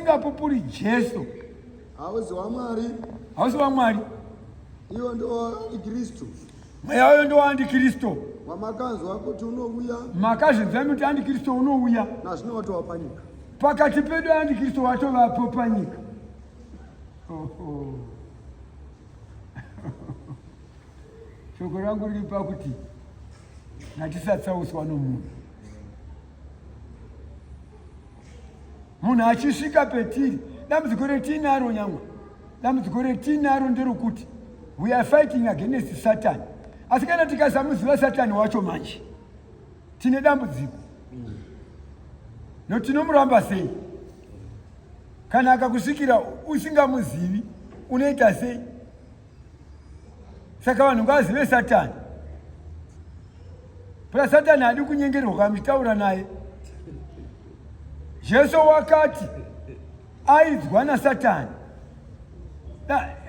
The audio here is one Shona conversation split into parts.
usingapupuri Jesu hauzi waMwari. Hausi waMwari. Iwo ndowaantikristu. Mweya uyo ndowaantikristu. Wamakanzwa kuti unouya. Makazvinzwa kuti antikristu unouya. Nazvino watova panyika. Pakati pedu antikristu watovapo panyika. Oho. Shoko rangu riri pakuti ngatisatsauswa nomunhu. Munhu achisvika petiri, dambudziko retinaro nyamwa, dambudziko retinaro nderokuti we are fighting against Satan. Asi kana tikasamuziva Satani wacho manje, tine dambudziko. No tinomuramba sei? Kana akakusvikira usingamuzivi, unoita sei? Saka vanhu ngavazive Satani. Pula Satani haadi kunyengerwa kana muchitaura naye. Jesu wakati aidzwa naSatani.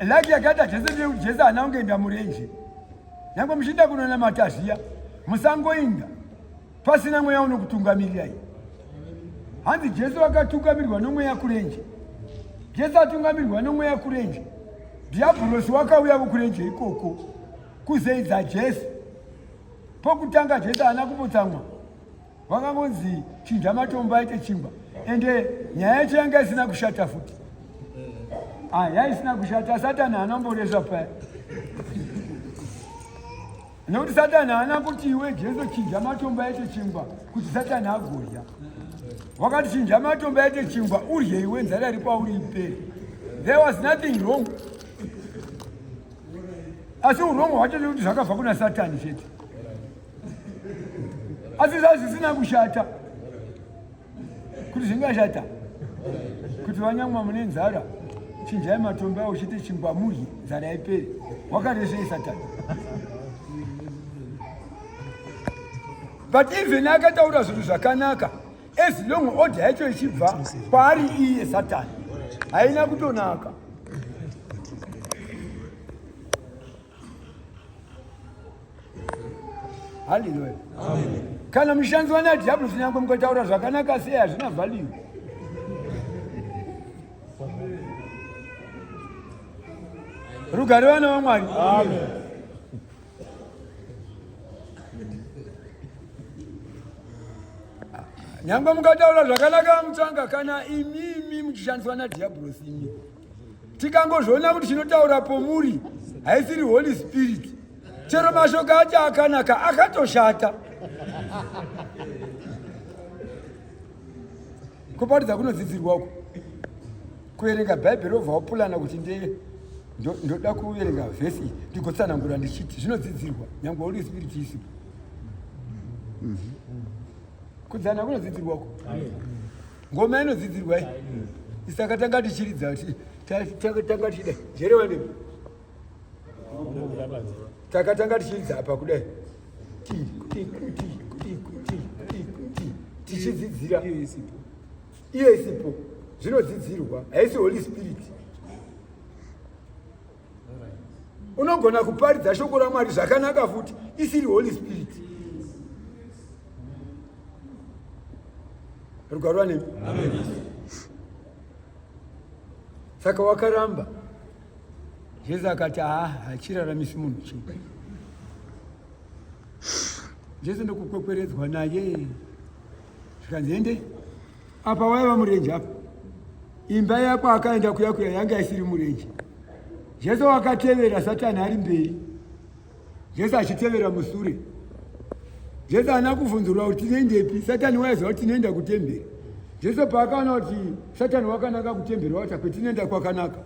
Laki yakaita Jesu ndeyekuti Jesu haana kungoenda murenje. Nyange muchiinda kunonamata zviya, musangoinda pasina mweya unokutungamirirai. Hanzi Jesu akatungamirirwa nomweya kurenje. Jesu atungamirwa nomweya kurenje. Dhiabhurosi wakauya kukurenje ikoko kuzeidza Jesu. Pokutanga Jesu haana kumbotsamwa, wakangonzi chinja matombo aite chingwa. Ende nyaya yacho yanga isina kushata futi. Ah, yaisina kushata, Satani haana kumboresva paya. Nekuti Satani haana kuti iwe Jesu chinja matombo aite chingwa kuti Satani agodya. Wakati chinja matombo aite chingwa urye iwe nzara iri kwauri ipere. There was nothing wrong. Asi urong hwacho ndekuti zvakabva kuna Satani chete. Asi zvazvisina kushata. Kuti zvingashata kuti vanyamwa mune nzara chinjai matombo awo chite chingwa murye nzara ipere. Wakaresvei Satani? But even akataura zvinhu zvakanaka as long order yacho ichibva kwaari iye Satani haina kutonaka. Haleluya. Kana muchishandiswa nadhiabhurosi nyangwe mukataura zvakanaka sei hazvina value. Rugare vana vaMwari. Amen. Nyangwe mukataura zvakanaka mutsvanga kana imimi muchishandiswa nadhiabhurosi imi. Tikangozviona kuti chinotaura pomuri haisiri Holy Spirit. Chero mashoko acho akanaka akatoshata. Kuparidza kunodzidzirwa uko. Kuverenga Bhaibheri wobva wapulana kuti ndeye ndoda kuverenga vhesi iyi ndigotsanangura ndichiti zvinodzidzirwa nyangwe Holy Spirit isipo. Kudzana kunodzidzirwa uko. Ngoma inodzidzirwa iyi. Isaka tanga tichiridza tanga tichida jere wane. Takatanga tichiridza apa kudai. Ti ti ti ti ti ti tichidzidzira. Iyo isipo. Zvinodzidzirwa. Haisi Holy Spirit. Unogona kuparidza shoko raMwari zvakanaka futi isiri Holy Spirit. Rugare nemi. Saka wakaramba. Jesu akati haa hachiraramisi munhu chii. Jesu ndokukwekweredzwa naye. Zvikanzi ende apa waiva murenje apa. Imba yako akaenda kuya kuya yanga isiri murenje. Jesu wakatevera Satani ari mberi. Jesu achitevera musure. Jesu haana kuvhunzurwa kuti tinoendepi. Satani waiziva kuti tinoenda kutemberi. Jesu paakaona kuti Satani wakanaka kutemberi wakati kwetinoenda kwakanaka.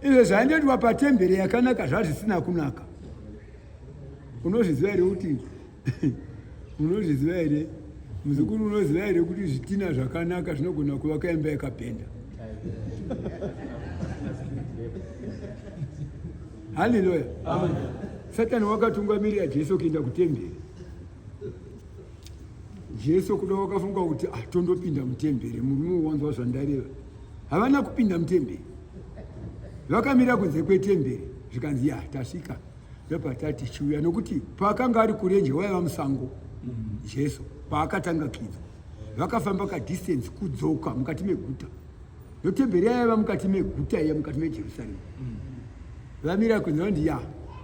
Izvo zvaindoitwa patemberi yakanaka zvazvisina kunaka. Unozviziva here kuti unozviziva here muzukuru unoziva here kuti zvitina zvakanaka zvinogona kuvaka imba yakapenda? Haleluya. Satani wakatungamirira Jesu kuenda kutemberi. Jesu kuda wakafunga kuti ah, tondopinda mutemberi, murume wanzwa zvandareva. Havana kupinda mutemberi, vakamira kunze kwetemberi, zvikanzi ya tasvika ndopatati chiuya, nokuti paakanga ari kurenje waiva musango Jesu paakatanga kidzo vakafamba kadistance kudzoka mukati meguta. Ndotemberi yaiva mukati meguta iya, mukati meJerusarema. Vamira kunze vandi ya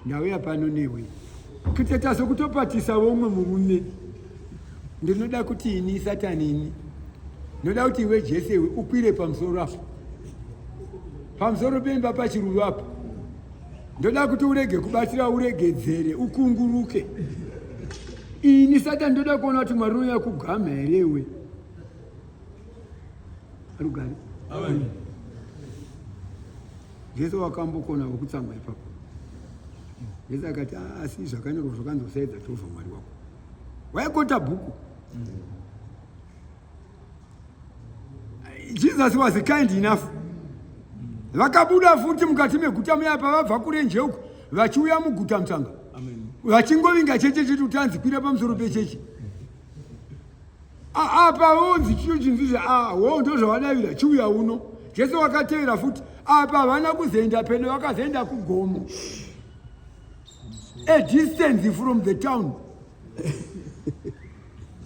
ndauya pano newe kutoita sokutopatisa vomwe murume. Ndinoda kuti ini Satani ini ndinoda kuti iwe Jesu iwe ukwire pamusoro apo, pamusoro pemba pachiruva apo. Ndoda kuti urege kubatira, uregedzere, ukunguruke. Ini Satani ndoda kuona kuti Mwari unouya kugama here iwe. Rugare. Amen. Jesu wakambokona wekutsamwa ipapo. Jesu akati ah, asi zvakanyorwa zvakanzi usaedza Jehovha Mwari wako. Waikota bhuku. Jesus was kind enough. Vakabuda futi mukati meguta muya pavabva kurenje uko vachiuya muguta mutsanga. Vachingovinga cheche chiti utanzi kwira pamusoro pecheche. Apa wonzi chiyo chinzi ah, wo ndozvawadavira chiuya uno. Jesu wakatevera futi apa havana kuzoenda pedo vakazoenda kugomo. A distance from the town.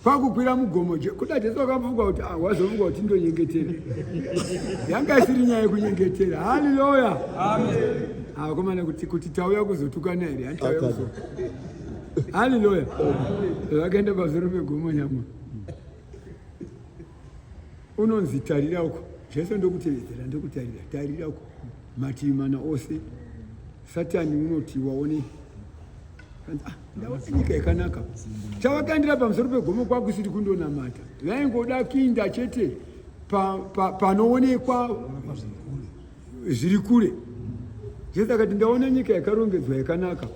Kwakukwira mugomo kuda Jesu wakambofunga kuti ah, wazofunga kuti ndonyengetera. Yanga isiri nyaya yekunyengetera. Haleluya. Amen. Ah, vakomana kuti kuti tauya kuzotukana here? Handitauya kuzo. Haleluya. Vakaenda pamusoro pegomo nyamwa. Unonzi tarira uko. Jesu ndokutevedzera ndokutarira. Tarira uko. Mativi mana ose. Satani unoti waone. Ah, ndaona nyika yakanaka. Chavakaendera pamusoro pegomo kwakusiri kundonamata. Vaingoda kuinda chete panoonekwa pa zviri kure. Jesu akati ndaona nyika yakarongedzwa yakanaka.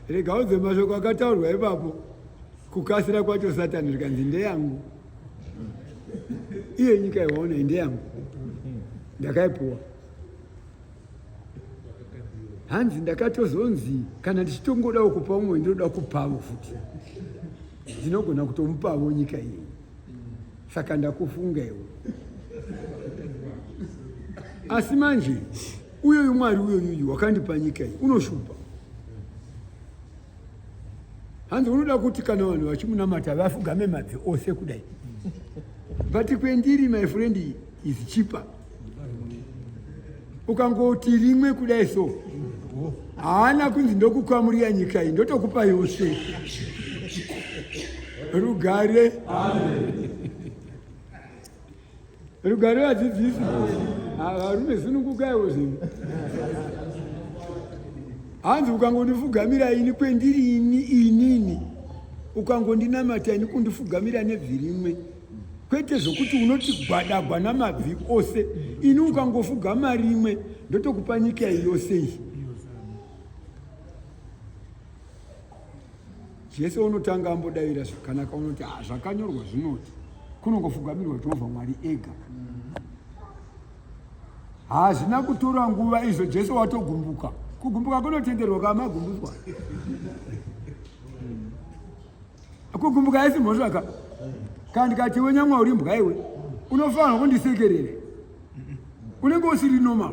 Rega udze mashoko akataurwa ipapo. Kukasira kwacho Satani zvikanzi ndeyangu. Iye nyika yawaona ndeyangu. Ndakaipuwa. Hanzi ndakatozonzi kana ndichitongodawo kupa umwe ndinoda kupavo futi. Ndinogona kutomupavo nyika iyi. Saka ndakufunga iwe. Asi manje uyoyu Mwari uyoyuyu wakandipa nyika iyi unoshupa. Hanzi unoda kuti kana vanhu vachimunamata vafugame mabvi ose kudai. But kwendiri my friend is cheaper. Ukangoti rimwe kudai so haana kunzi ndokukamurira nyika iyi ndotokupa yose. Rugare. Rugare vadzidzisi. Varume sunungukaiwo zvinhu. Hanzi ukangondifugamira ini kwendiri ini inini ukangondinamata ini kundifugamira nebvi rimwe kwete zvokuti unoti gwadagwa namabvi ose ini ukangofugama rimwe ndotokupa nyika iyi yose iyi. Jesu unotanga ambodavira zvakanaka unoti ah, zvakanyorwa zvinoti kunongofugamirwa Jehovha Mwari ega. Hazvina kutora nguva izvo Jesu watogumbuka. Kugumbuka kunotenderwa kamagumbuswa. Kugumbuka haisi mhosva ka. Kana ndikati iwe nyamwa uri mbwa iwe, unofanirwa kundisekerera. Unenge usiri normal.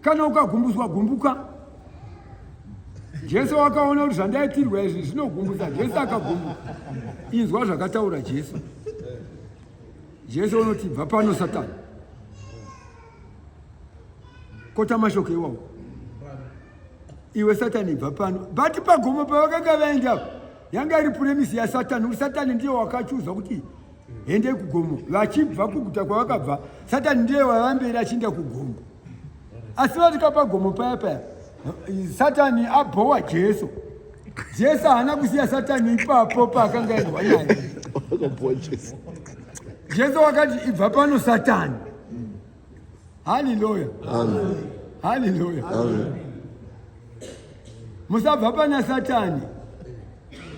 Kana ukagumbuswa gumbuka. Jesu wakaona kuti zvandaitirwa izvi zvinogumbusa. Jesu akagumbuka. Inzwa zvakataura Jesu. Jesu unoti bva pano Satani. Kota mashoko iwawo. Iwe Satani bva pano. But pagomo pavakanga vaenda apo yanga iri premisi yaSatani. Kuti Satani ndiye wakachuza kuti ende kugomo. Vachibva kuguta kwavakabva, Satani ndiye wavamberi achienda kugomo. Asi vasvika pagomo paya paya, Satani abhowa Jesu. Jesu haana kusiya Satani ipapo paakanga aendwa naye. Jesu wakati ibva pano Satani. Haleluya. Amen. Haleluya. Amen. Musabva pana Satani.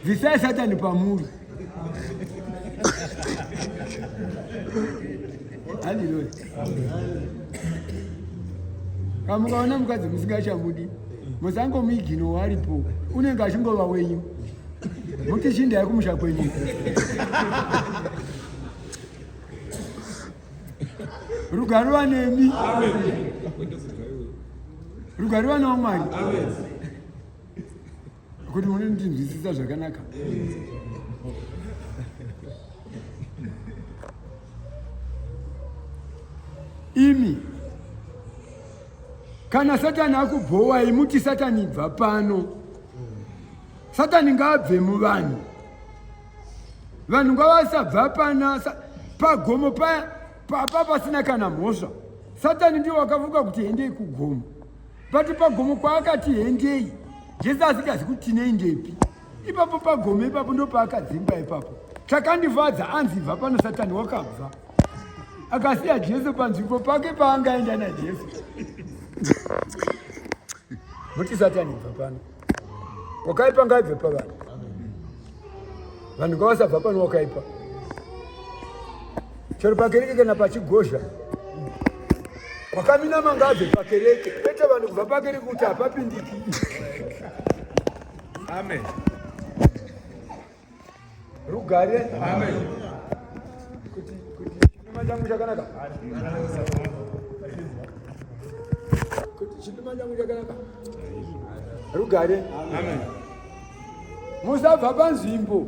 Bvisai Satani pamuri. Haleluya. Kana mukaona mukadzi musingachamudi, musangomuigino aripo, unenge achingova wenyu. Muti chindai kumusha kwenyu. Rugare vanemi. Rugare vana vaMwari. Kuti munondinzwisisa zvakanaka. Imi kana Satani akubhowai muti Satani ibva pano. Satani ngaabve muvanhu. Vanhu ngavasabva pana pagomo paya papa pasina kana mhosva. Satani ndiwo wakavuka kuti hendei kugomo. But pagomo kwaakati hendei Jesu asingazi kuti tineindepi. Ipapo pagomo ipapo ndopaakadzingwa ipapo. Chakandifadza anzi ibva pano Satani wakabva. Akasiya Jesu panzvimbo pake paangaenda naJesu. Muti Satani ibva pano. Wakaipa ngaibve pavanhu. Vanhu ngavasabva pano wakaipa. Chero pakereke kana pachigozha. Wakaminama ngaabve pakereke. Kwete vanhu kubva pakereke kuti hapapindiki. Amen. Rugare. Amen. Kuti kuti chipimo changu chakanaka. Kuti chipimo changu chakanaka. Rugare. Amen. Musabva panzvimbo.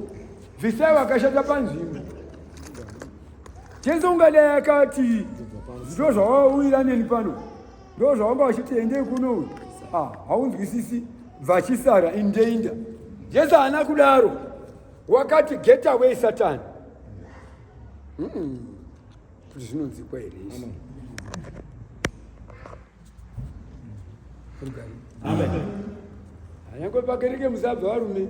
Bvisai vakashata panzvimbo. Jesu ungadai akati ndozvawauyira neni pano. Ndozvawanga uchiti endei kuno uyu. Ah, haunzwisisi. Bvachisara indeinda. Jesu haana kudaro. Wakati get away Satan. Kuti zvinonzikwa here izvi? Rugare. Amen. Anyangwe pakereke musabva varume.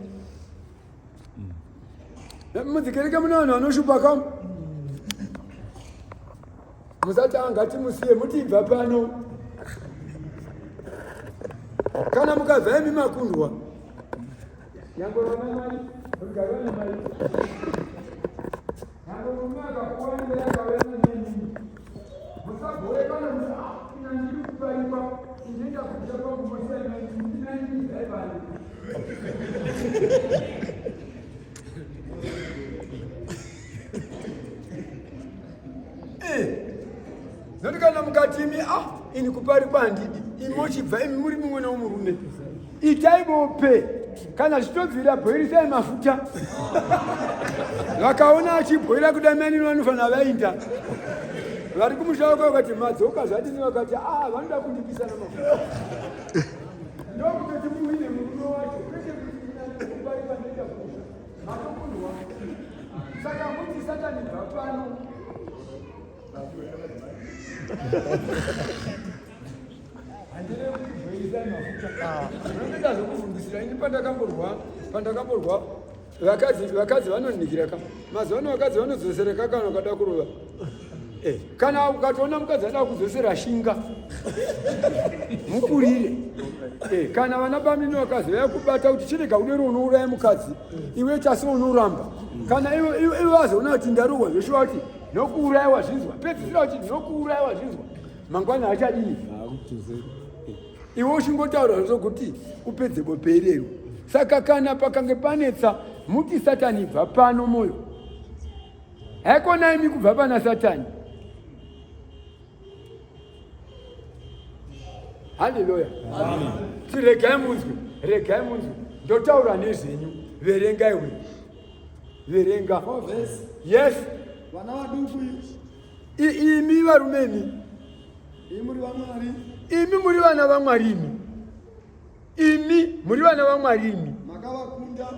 Mudzikereke mune vanhu vanoshupa kamu. Musati angatimusiye muti ibva pano. Kana mukabva imi makundwa. Nyangwe vana mai, rugare vana mai. Nyangwe murume akapuwa imberi akauya nenini. Musabhorekana musa ndiri kuparikwa ndinoenda kudya kwangu mosiya mai ndinani ibvai pano. Eh, zoti kana mukati imi ah ini kuparikwa handidi imi mochibva imi muri mumwe nomurume itai bope kana zvichitobvira bhoirisai mafuta vakaona achibhoira kuda manini vanofanira vainda vari kumusha wako vakati madzoka zvadini vakati ah vanoda kundipisa namafuta ndokutoti muhwine murume wacho kwete kuti kuparikwa ndoita kumusha matokundwa saka muti satani bva pano handireve kuti bhoirisai mafuta unotoita zvekuvhundisira ini pandakamborwa pandakamborwa vakadzi vakadzi vanonikira ka mazuva ano vakadzi vanodzosereka kana ukada kurova Eh, kana ukatoona mukadzi ada kudzosera shinga mukurire eh, kana vana bamini vakazouya kubata kuti chirega kudero unouraya mukadzi iwe chasi unoramba kana iwe vazoona kuti ndarohwa zveshuwa kuti nokuuraya wazvinzwa pedzisira kuti nokuuraya wazvinzwa mangwana achadini iwe uchingotaura zvokuti upedze bope irero saka kana pakange panetsa muti satani ibva pano moyo Haikona imi kubva pana Satani. Haleluya. Amen. Ti regai munzwe, regai munzwe. Ndotaura nezvenyu. Verenga iwe. Verenga. Yes. Vana vaduku imi varume imi. Imi muri vaMwari. Imi muri vana vaMwari imi. Imi muri vana vaMwari imi. Makavakunda.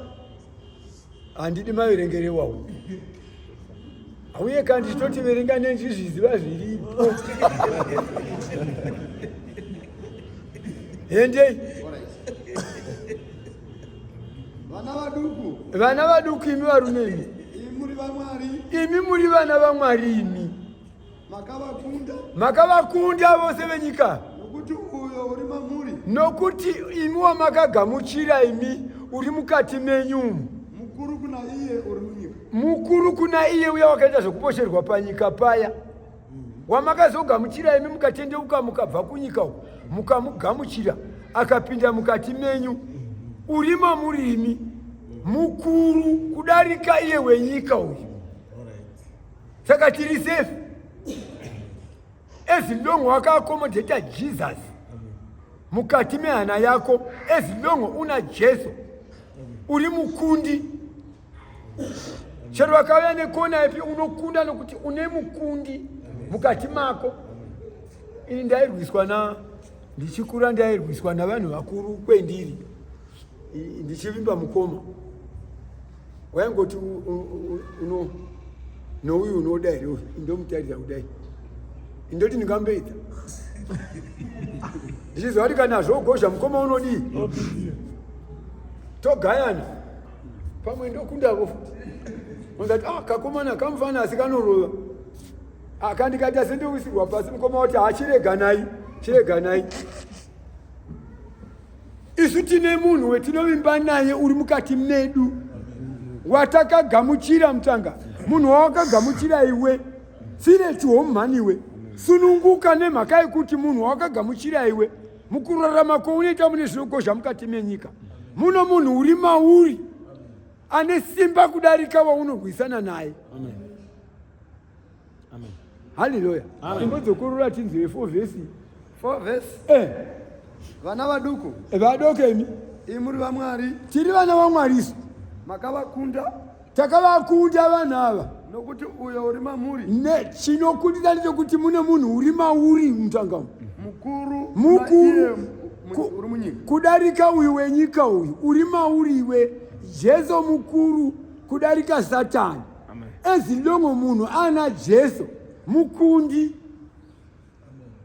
Handidi maverengere iwawo. Auye kandi chitoti verenga nendizviziva zviripo. Hendei. Vana vaduku. Vana vaduku imi varume imi. Imi muri vaMwari. Imi muri vana vaMwari imi. Makavakunda. Makavakunda vose venyika. Nokuti uyo uri mamuri. Nokuti imi wamakagamuchira imi uri mukati menyu. Mukuru kuna iye uri munyika. Mukuru kuna iye uya wakaita zvekuposherwa panyika paya. Wamakazogamuchira imi mukatendeuka mukabva kunyika uku mukamugamuchira akapinda mukati menyu uri mamuri imi mukuru kudarika iye wenyika uyu. Saka tiri safe as long wakaaccommodata Jesus mukati mehana yako, as long una Jesu uri mukundi. Chero vakauya nekona ipi unokunda nokuti une mukundi mukati mako. Ini ndairwiswa na ndichikura ndairwiswa navanhu vakuru kwendiri ndichivimba mukoma waingoti uno nouyu unoda here uyu indomutarira kudai indoti ndingambeidza ndichiziva kuti kana zvogozha mukoma unodii togayana pamwe ndokundavo futi onzati ah kakomana kamufana asi kanorova akandikaita sendowisirwa pasi mukoma wati hachireganai chireganai isu tine munhu wetinovimba naye uri mukati medu watakagamuchira mutanga munhu wawakagamuchira iwe sirechiho iwe sununguka nemhaka yekuti munhu wawakagamuchira iwe mukurarama kwaunoita mune zvinogozha mukati menyika muno munhu uri mauri ane simba kudarika waunorwisana naye haleluya imbodzokorora tinzwe 4 vhesi 4 vhesi eh. Vana vaduku eh, vadoko imi imi muri vamwari tiri vana vamwari isu makavakunda takavakunda vanhu ava nokuti uyo uri mamuri chinokundisa ndechekuti mune munhu uri mauri mutanga mukuru mukuru kudarika uyu wenyika uyu uri mauri iwe jesu mukuru kudarika satani ezilongo munhu ana jesu mukundi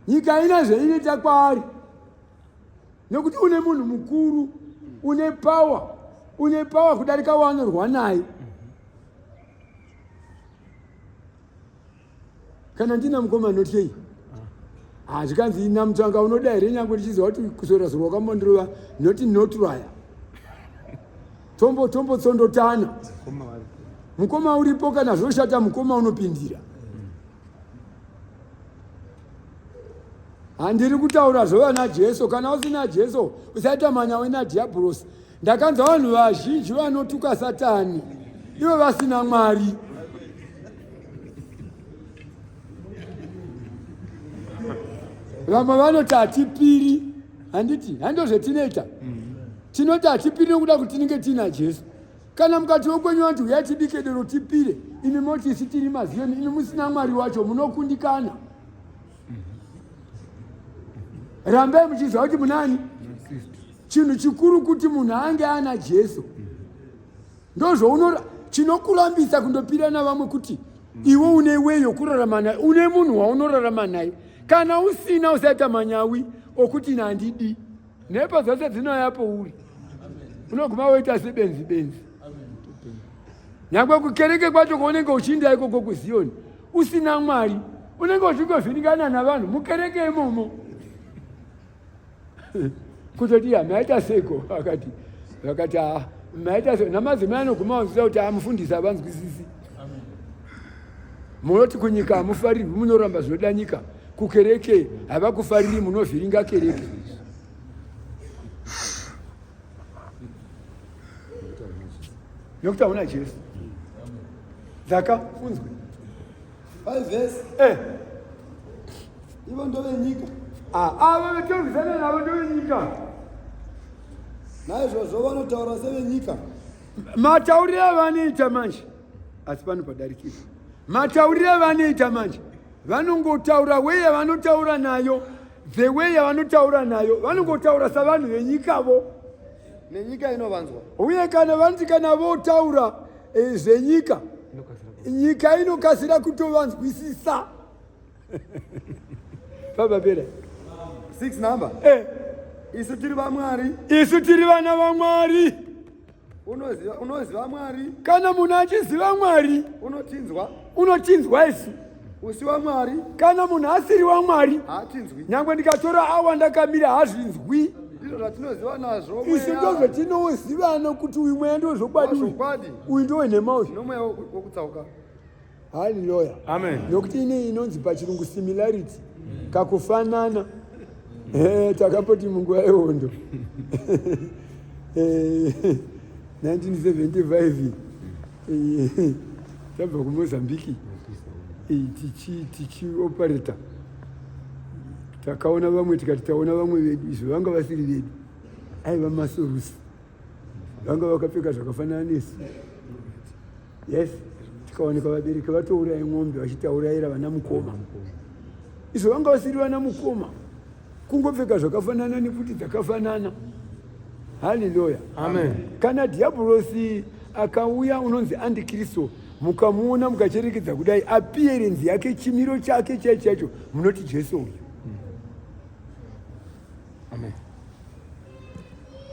nyika ina zvainoita kwaari nekuti une munhu mukuru une power une power kudarika waanorwa naye kana ndina mukoma notyei ah, zvikanzi ina mutsvanga unoda here nyange ndichiziva kuti kusora zorwa kwambondirova noti notraya tombo tombo tsondotana mukoma uripo kana zvoshata mukoma unopindira handiri kutaura zvovana jesu kana usina jesu usaita manyawe nadhiabhurosi ndakanzwa vanhu vazhinji vanotuka satani ivo vasina mwari vamwe vanoti hatipiri handiti hando zvetinoita tinoti hatipiri nokuda kuti tinenge tiina jesu kana mukati wekwenyu vanti huyai tibike doro tipire imi moti isi tiri maziyoni imi musina mwari wacho munokundikana rambai muchiziva kuti munani chinhu chikuru kuti munhu ange ana jesu ndozvouno chinokurambisa kundopira navamwe kuti iwe une wei yokurarama naye une munhu waunorarama naye kana usina usaita manyawi okuti nandidi nhepo dzose dzinouya pouri unoguma woita sebenzi benzi nyangwe kukereke kwacho kwaunenge uchiinda ikoko kuziyoni usina mwari unenge uchingovhiringana navanhu mukereke imomo kutoti ya maita seiko akati vakati a ah, maita se namadzimai anoguma vanzwisa kuti amufundisi ah, havanzwisisi munoti kunyika hamufarirwi munoramba zvinoda nyika kukereke havakufariri munovhiringa kereke nekuti hauna jesu dzaka unzwe eh. ivo ndovenyika ah, ava vetorwisana navo ndovenyika naizvozvo vanotaura sevenyika matauriro avanoita manje asi pano padarikira matauriro avanoita manje vanongotaura way yavanotaura nayo the way yavanotaura nayo vanongotaura savanhu venyikavo nenyika inovanzwa uye kana vanoti kana votaura eh, zvenyika nyika inokasira kutovanzwisisa baba pera six number eh. isu tiri vamwari isu tiri vana vamwari unoziva unoziva mwari kana munhu achiziva mwari unotinzwa unotinzwa isu usi wamwari kana munhu asiri wamwari haatinzwi nyangwe ndikatora awa ndakamira hazvinzwi ndizvo zvatinoziva nazvo isu ndozvatinozivana kuti uyu mweya ndozvokwadi uyu ndowenhema uyu nomweya wokutsauka Haleluya. Amen. Nokuti ine inonzi pachirungu similarity kakufanana. Eh, takapoti munguva yehondo. Eh, 1975 eh, tabva kuMozambique eh, tichi tichi operator takaona vamwe tikati taona vamwe vedu izvo vanga vasiri vedu aiva masorusi vanga vakapfeka zvakafanana nesu yes tikaoneka vabereki vatouraya mombe vachitaurayira vana mukoma Izvo vanga vasiri vana mukoma. Kungopfeka zvakafanana nepfuti dzakafanana. Haleluya. Amen. Kana dhiabhorosi akauya unonzi antikristu mukamuona mukacherekedza kudai appearance yake chimiro chake chaicho chaicho munoti Jesu uyu. Amen.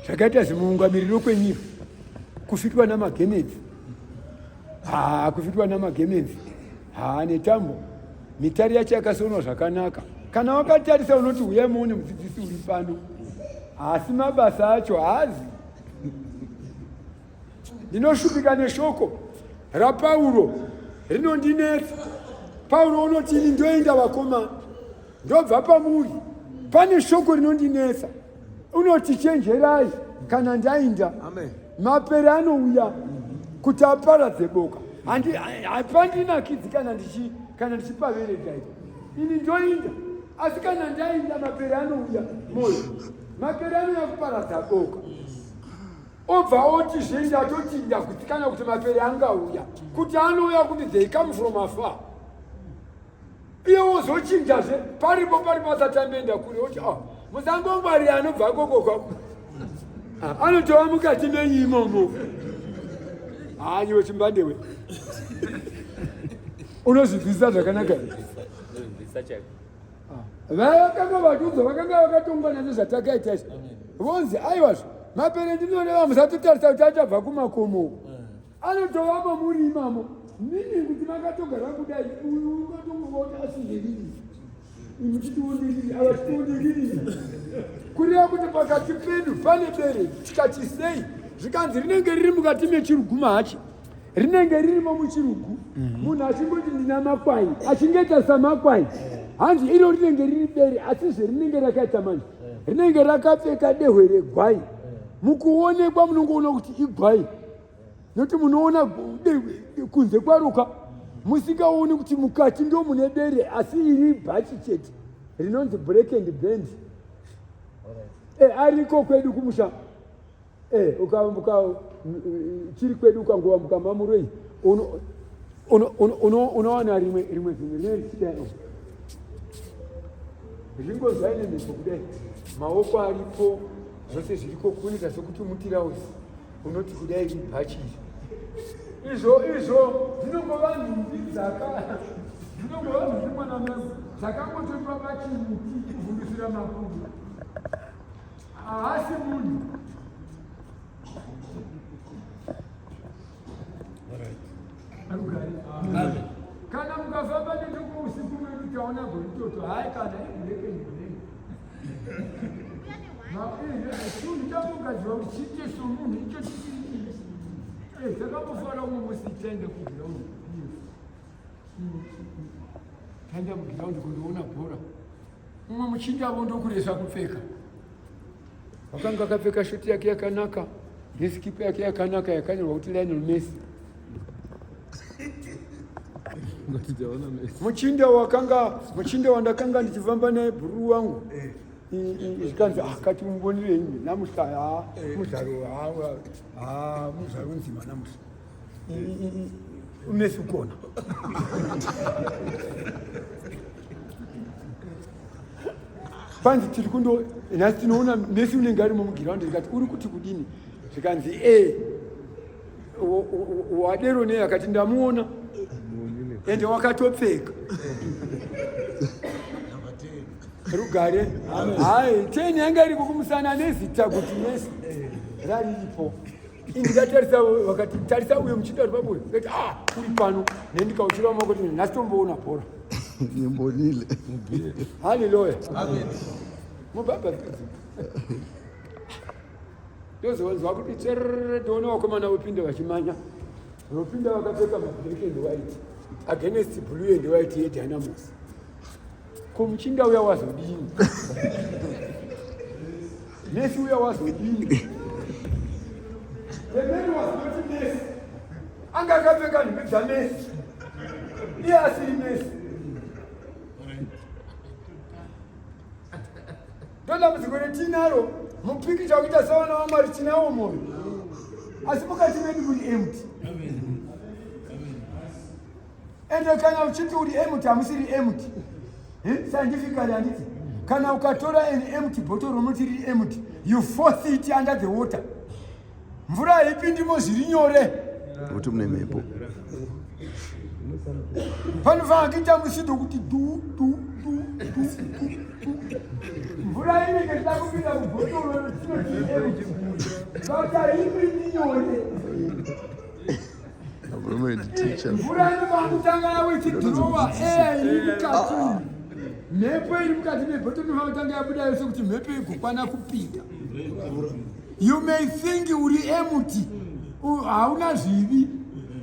Zvakaita zimuungamiriro kwenyika kufitwa namagemenzi. Haa kufitwa namagemenzi. Haa netambo. Mitari yacho yakasonwa zvakanaka. Kana wakatarisa unoti huyai muone mudzidzisi uri pano. Asi mabasa acho haazi. Ndinoshupika neshoko raPauro rinondinetsa. Pauro unoti ini ndoenda vakomana. Ndobva pamuri. Pane shoko rinondinetsa. Unoti chenjerai kana ndainda. Amen. Mapere anouya kuti aparadze boka. Handi hapandinakidzi kana ndichi kana ndichipaverenga iri. Ini ndoinda. Asi kana ndainda mapere anouya moyo. Mapere anouya kuparadza boka. Obva oti zve ndatoti ndagutsikana kuti mapere angauya. Kuti anouya kuti they come from afar. Iye wozochinjazve paripo pari pasati amboenda kure oti oh, musangongwarira anobva koko kwako. Ah, anotova mukati menyu imomo. Hanyiwe chimbandewe. Unozvinzwisisa zvakanaka here? Ah, vakanga vatiudza vakanga vakatongwa nazvo zvatakaita izvi. Vonzi aiwazve mapere ndinoreva musatotarisa kuti achabva kumakomo uko. Anotova mamuri imamo meaning kuti makatogara kudai uyu ungatongova kuti asindiriri muchitiwo ndiriri ava chitiwo ndiriri kureva kuti pakati pedu pane bere tikati sei zvikanzi rinenge riri mukati mechirugu mahachi rinenge ririmo muchirugu mhm. munhu achingoti ndina makwai achingoita samakwai hanzi iro rinenge riri bere asi zverinenge rakaita manje rinenge rakapfeka dehwe regwai mukuonekwa munongoona kuti igwai nokuti munoona kunze kwaruka musingaoni kuti mukati ndo mune bere asi iri bhachi chete rinonzi break and bend e, ariko kwedu kumusha e, ukaambuka chiri kwedu ukangoambuka mamuroi unowana rimwe rimwe zimwe rine richidai zvingonzi aine mhepo kudai maoko aripo zvose zviriko kuoneka sokuti mutirauzi unoti kudai ibhachi iri izvo izvo dzinongova nhumbi dzaka dzinongova nhumbi mwana mai dzakangotoitwa pachimuti kuvhundusira makumbo haasi munhu Rugare. Kana mukafamba netoko usiku medu taona goritoto hayi kana ibuleke Chinhu chakugadzirwa kuti chiite somunhu icho chisiri eh, takambofara umwe musi taenda kugiraundi taenda kugiraundi kundoona bhora umwe muchinda avo ndokuresa kupfeka wakanga akapfeka shoti yake yakanaka nesikipa yake yakanaka yakanyorwa kuti Lionel Messi muchinda wakanga muchinda wandakanga ndichifamba naye bhururu wangu eh. zvikanzi ah, kati mumbonire imi namuhla ha eh. muzvaro ha muzvaro nzima namuhla umesi ukona panzi tiri kundo nhasi tinoona mesi unenge arimo mugiraundi ndikati uri kuti kudini zvikanzi e eh. wadero nei akati ndamuona ende wakatopfeka rugare hai teni yanga iriko kumusana nezita kuti mesi rariripo indikatarisa vakati tarisa uyo muchinda uri pabuyo ndikati ah uri pano nendikauchira maoko kuti nhasi tomboona bhora nimbonile haleluya mubaba Ndozonzwa kuti tserere toona vakomana vopinda vachimanya. Vopinda vakapfeka mablack and white against blue and white yeDynamos. Ko muchinda uya wazodini? Messi uya wazodini? The man was not Messi. Anga akapfeka nhumbi dzaMessi. Iye asiri Messi. Ndodambudziko retinaro mupikicha wekuita sevana vaMwari tinawo moyo asi mukati medu muri empty. Ende kana uchiti uri empty hamusiri empty. Eh, scientifically handiti kana ukatora an empty bottle ronoti riri empty you force it under the water mvura haipindimo zviri nyore nokuti mune mhepo panofanira kuita musindo kuti du du du du du mvura inenge ichida kupinda mubhotoro tinoti empty but haipindi nyore Mvura inobva kutanga yavo ichidhirowa eya iri mukati umu. Mhepo iri mukati mebhoto inofana kutanga yabuda yose kuti mhepo igokwana kupinda. You may think uri empty, hauna zvivi.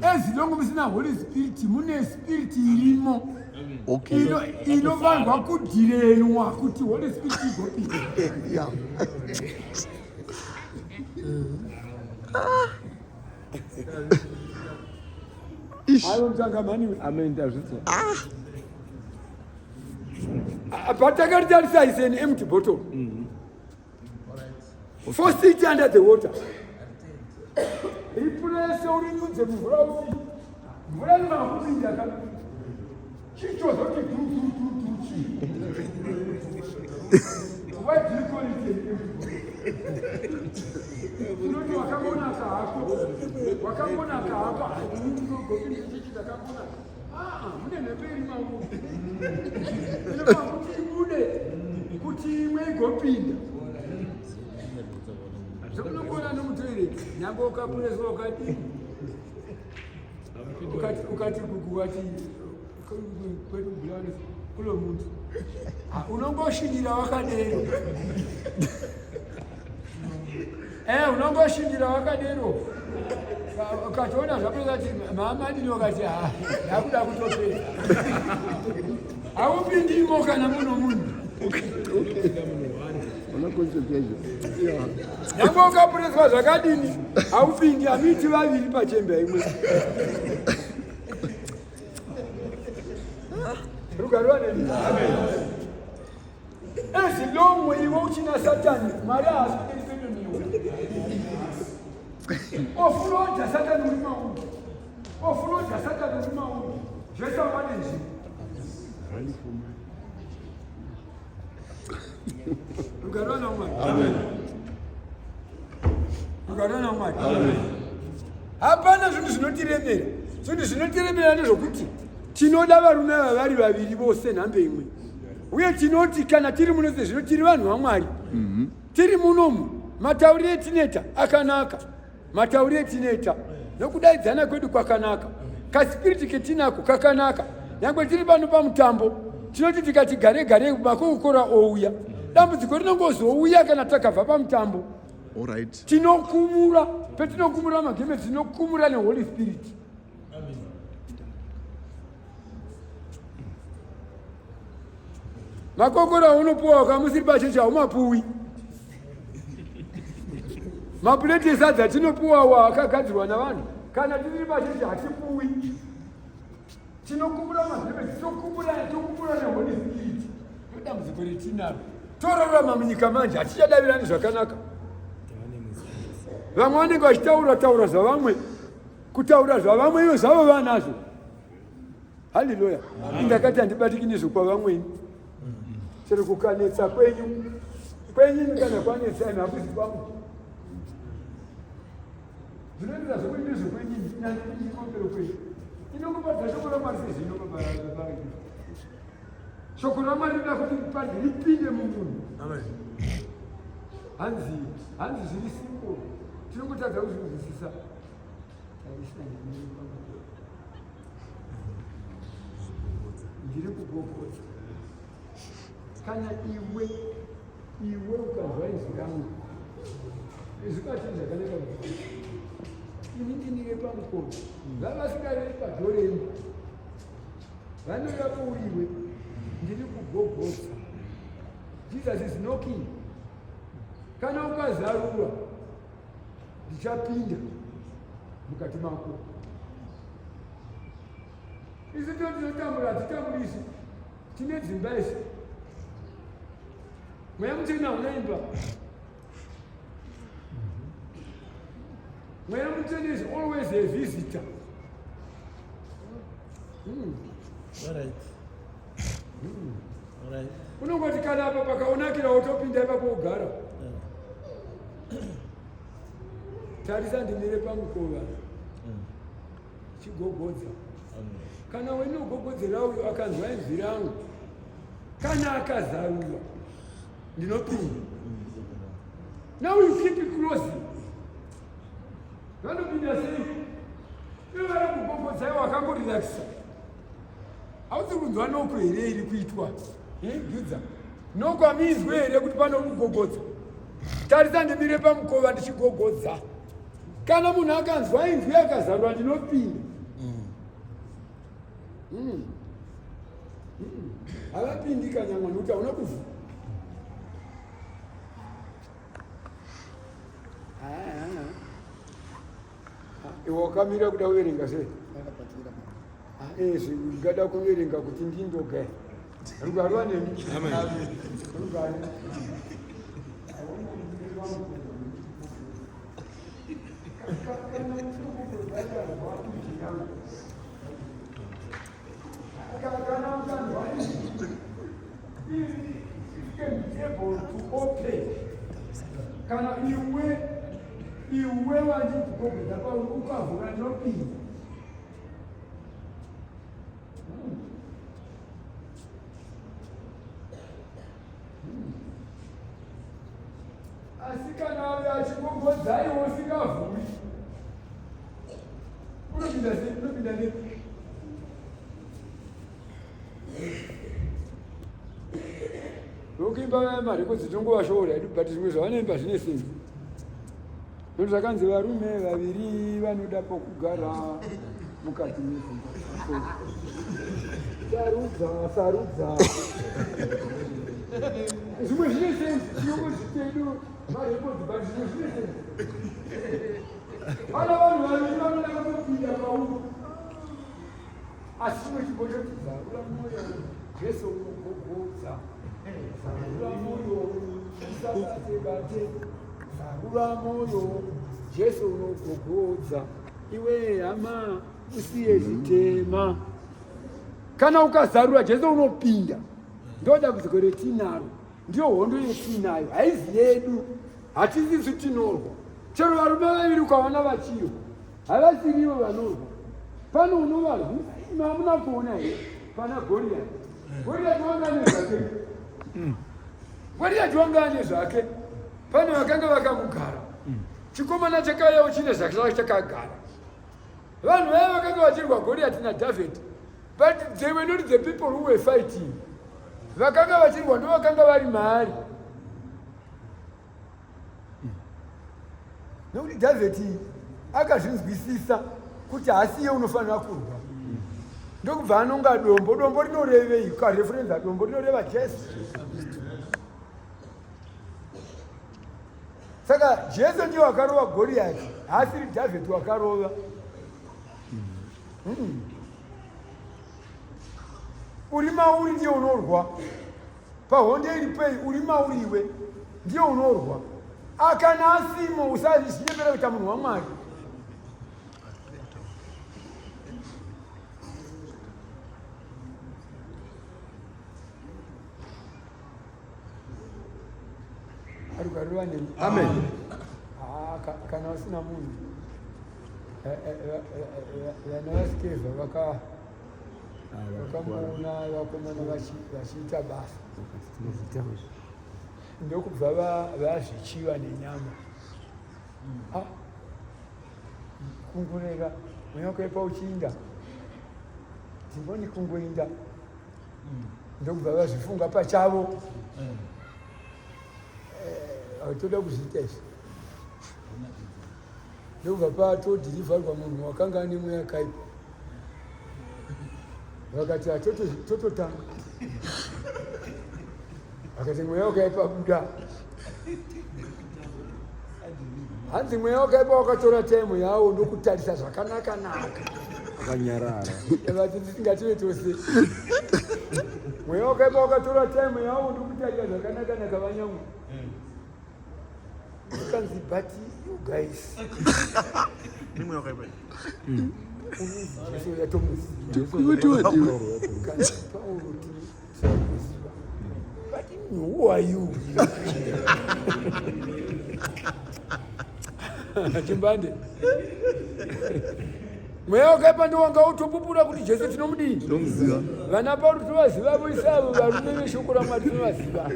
As long musina Holy Spirit, mune spirit irimo. Okay. Inofanirwa kudhirenwa kuti Holy Spirit igopinda. Yeah. Aiwa mutanga mhani we. Amen tazvitswa. Ah. Patakaritarisa is an empty bottle. Force it under the water. Ripurese urinyudze mumvura uti. Mvura inokupinda ka. Chichozoti du du du du chi. Why do you call it an empty bottle? Unoti wakangonaka hako. Wakangonaka hako. Unogopinda chichi ndakangonaka. Ah, mune mhepo iri mauri. Inofanira kuti ibude kuti imwe igopinda. Zvamunongona nomutoireti nyange ukaponeswa ukadii ukati ukati gugu wati kwedu bulawayo kulo muntu unongoshindira wakadero eh unongoshindira wakadero ukatoona zvapedza ti maamadini wakati ha yakuda kutopedza haupindimo kana muno munhu Nyangwe ukaponeswa zvakadini haupindi hamuiti vaviri pachembe imwe. Rugare rwaneni. Amen. As long iwe uchina Satani, Mwari haasi kuderi pedo newe. Ofuloja Satani uri mauri. Ofuloja Satani uri mauri. Zvese wane nzvimbo. Rugare naMwari. Amen. Rugare naMwari. Amen. Hapana zvinhu zvinotiremera. Zvinhu zvinotiremera ndezvokuti tinoda varume ava vari vaviri vose nhambe imwe. Uye tinoti kana tiri muno sezvino tiri vanhu vaMwari. Tiri munomu matauriro etinoita akanaka. Matauriro etinoita nokudaidzana kwedu kwakanaka, kasipiriti ketinako kakanaka. Nyangwe tiri pano pamutambo, tinoti tikati gare gare makokora ouya. Dambudziko rinongozouya kana takabva pamutambo. Alright. Tinokumura, petinokumura mageme tinokumura neHoly Spirit. Makokora aunopuwa wakamusiri pachechi haumapuwi. Mapureti esadza tinopuwa wa akagadzirwa navanhu kana tisiri pachechi hatipuwi. Tinokumbura mazveve tinokumbura tokumbura neHoly Spirit. Ndodambudziko retinaro. Torarama munyika manje hatichadavirani zvakanaka. Vamwe vanenge vachitaura taura zvavamwe kutaura zvavamwe iyo zvavo vanazvo. Haleluya. Ndakati handibatiki nezvokwavamwe ini. Chero kukanetsa kwenyu kwenyu kana kwanetsa imi hakuzi kwangu. Zvinoenderera zvekwenyu nezvekwenyu nyanikombero kwenyu. Inongoparidza shoko raMwari sezvino baba. Shoko raMwari rinoda kuti riparidze ripinde mumunhu. Amen. Hanzi hanzi zviri simple. Tinongotadza kuzvinzwisisa. Ndiri kugogodza. Kana iwe iwe ukanzwa izwi rangu izvikati zvakanaka ini ndinire pamukova vavasingareri padhoreni vanoreva kuuriwe ndiri kugogodza. Jesus is knocking. Kana ukazarura ndichapinda mukati mako. Isu to tinotambura, hatitamburi isu, tine dzimba isu. Mweya Mutsvene hauna imba. Mweya Mutsvene is always a visitor. All right. Unongoti kana apa pakaonakira wotopinda ipapo wogara. Tarisa ndimire pamukova. Chigogodza. Kana wenogogodzera uyo akanzwa inzwi rangu. Kana akazarura ndinopinda. Now you keep it close. Vanopinda sei? Ivo vari kugogodza ivo vakangorelaxa. Hausi kunzwa noko here iri kuitwa? Gidza. Noko hamuinzwe here kuti pano kugogodza? Tarisa ndimire pamukova ndichigogodza. Kana munhu akanzwa inzwi akazarura ndinopinda. Mm. Mm. Havapindi kanyangwa nokuti hauna kuvhura. Iwe wakamira kuda kuverenga sei? Ezvi ndingada kuverenga kuti ndindoga. Rugare rwanemi. Rugare. Kana iwe iwe wandikugogedza pauri ukavhura ndinopinda. Asi kana ave achigogodza iwe usingavhuri unopinda sei? Unopinda nepi? Vokuimba vaya marekodzi tinongovashoora hedu but zvimwe zvavanoimba zvine senzi. Ndokuti zvakanzi varume vaviri vanoda pokugara mukati medzimba dzako. Sarudza, sarudza. Zvimwe zvine senzi tinongozvitedu marekodzi but zvimwe zvine senzi. Pana vanhu vaviri vanoda kutopinda pauri. Asi chimwe chimbo choti zarura moyo Jesu unogogodza. Zarura moyo usabate bate. Zarura moyo Jesu unogogodza. Iwe hama usiye zvitema. Kana ukazarura Jesu unopinda. Ndo dambudziko retinaro. Ndiyo hondo yetinayo. Haizi yedu. Hatisisu tinorwa. Chero varume vaviri ukaona vachirwa havasirivo vanorwa pano unovarwisa imi hamuna kuona here pana goriyati goriyati wanga ane zvake goriyati wanga ane zvake pane vakanga vakamugara chikomana chakauyawo chine zvake chakagara vanhu vaya vakanga vachirwa goriyati nadhavhidhi but they were not the people who were fighting vakanga vachirwa ndo vakanga vari maari Nekuti Dhavhidhi akazvinzwisisa kuti haasi iye unofanira kurwa. Ndokubva anonga dombo. Dombo rinorevei? Ukareferenza dombo rinoreva Jesu. Saka Jesu ndiye wakarova Goriati, haasiri Dhavhidhi wakarova. Uri mauri ndiye unorwa. Pahondo iri pei uri mauri iwe ndiye unorwa. Akana asimo usazvinyepera kuita munhu waMwari. Arugarura nemi. Amen. Ah, kana usina munhu vana vasikeva vaka vakamboona vakomana vachiita basa ndokubva vazvichiva nenyama ah, kungurega mweya wakaipa uchiinda timboni kungoinda ndokubva vazvifunga pachavo eh, toda kuzviita izvi ndokubva patodhirivharwa munhu wakanga ane mweya kaipa vakati tototanga akati mweya wakaipa buda hanzi mweya wakaipa wakatora taimu yawo ndokutarisa zvakanaka naka akanyarara vati ngative tose mweya wakaipa wakatora taimu yawo ndokutarisa zvakanaka naka vanyamwe Kanzi but you guys. Nimwe wakaipa. Jesu yatomuziva. Kuti wati Kanzi Pauro tinomuziva. But who are you? Chimbande. Mweya wakaipa ndiwanga utopupura kuti Jesu tinomudii? Tinomuziva. Vana Pauro tovaziva voise avo varume veshoko raMwari tinovaziva.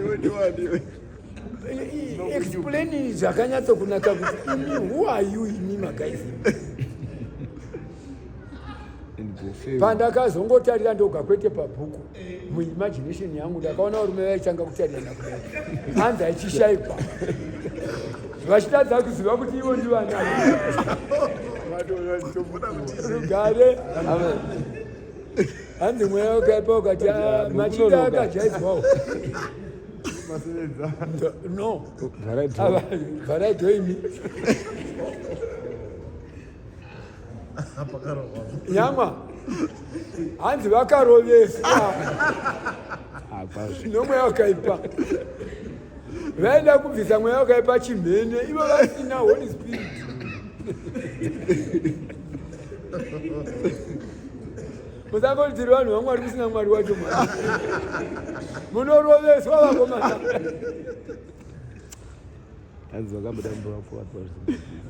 Explain zvakanyatso kunaka kuti imi who are you imi magaisi. Pandakazongotarira ndoga kwete pabhuku muimagination yangu ndakaona varume vaitanga kutarirana kudai hanzi aichishaikwa vachitadza kuziva kuti ivo ndivanani. Rugare. Hanzi mweya wakaipa ukati ah, machinda akajaidzwawo. No. Vharai dhoimi. Nyama. Hanzi vakaroveswa. Nomweya wakaipa. Vaida kubvisa mweya wakaipa chimhene ivo vasina Holy Spirit. Musangoti tiri vanhu vaMwari musina Mwari wacho Mwari. Munoroveswa vakomana.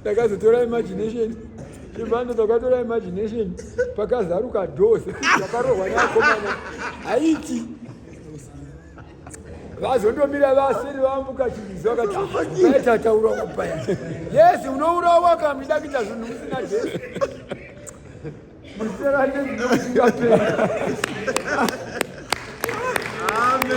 Ndakazotora imagination. Chimhando ndakatora imagination. Pakazaruka door sekuti zvakarohwa nevakomana. Haiti. Vazondomira vasiri vambuka chivizo vakati vaita taura kupaya. Yes, unourawa kana muchida kuita zvinhu musina Jesu. Musera ndinokusingaperi.